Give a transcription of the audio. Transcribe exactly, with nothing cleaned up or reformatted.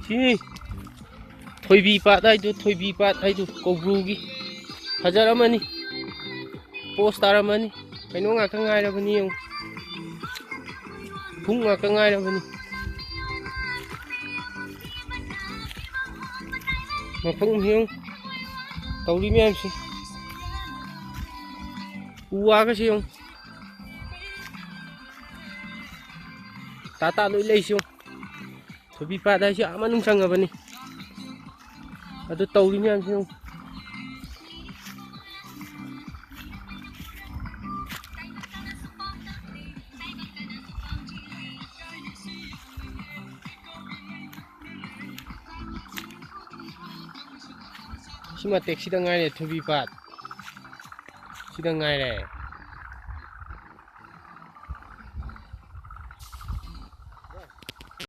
ꯁꯤ ꯊꯣꯏꯕꯤ ꯄꯥꯠ ꯍꯥꯏꯗꯨ, ꯊꯣꯏꯕꯤ ꯄꯥꯠ ꯍꯥꯏꯗꯨ ꯀꯧꯕ꯭ꯔꯨꯒꯤ꯫ ꯐꯖꯔꯝꯃꯅꯤ꯫ ꯄꯣꯁ ꯇꯥꯔꯝꯃꯅꯤ꯫ ꯀꯩꯅꯣ ꯉꯥꯛꯇ ꯉꯥꯏꯔꯕꯅꯤ ꯌꯦꯡꯉꯨ꯫ ꯐꯨꯡ ꯉꯥꯛꯇ ꯉꯥꯏꯔꯕꯅꯤ꯫ ꯃꯐꯝ ꯌꯦꯡꯉꯨ꯫ ꯇꯧꯔꯤ ꯃꯌꯥꯝꯁꯦ꯫ ꯎ ꯋꯥꯒꯁꯦ ꯌꯦꯡꯉꯨ꯫ ꯇꯥ ꯇꯥ ꯂꯣꯏ ꯂꯩꯁꯤ ꯌꯦꯡꯉꯨ꯫ ꯊꯣꯏꯕꯤ ꯄꯥꯠ ꯍꯥꯏꯁꯦ ꯑꯥ ꯃꯅꯨꯡ ꯆꯪꯉꯕꯅꯤ꯫ ꯑꯗꯨ ꯇꯧꯔꯤ ꯃꯌꯥꯝꯁꯤ ꯌꯦꯡꯉꯨ꯫ ꯁꯤ ꯃꯇꯦꯛꯁꯤꯗ ꯉꯥꯏꯔꯦ ꯊꯣꯏꯕꯤ ꯄꯥꯠ꯫ ꯁꯤꯗ ꯉꯥꯏꯔꯦ꯫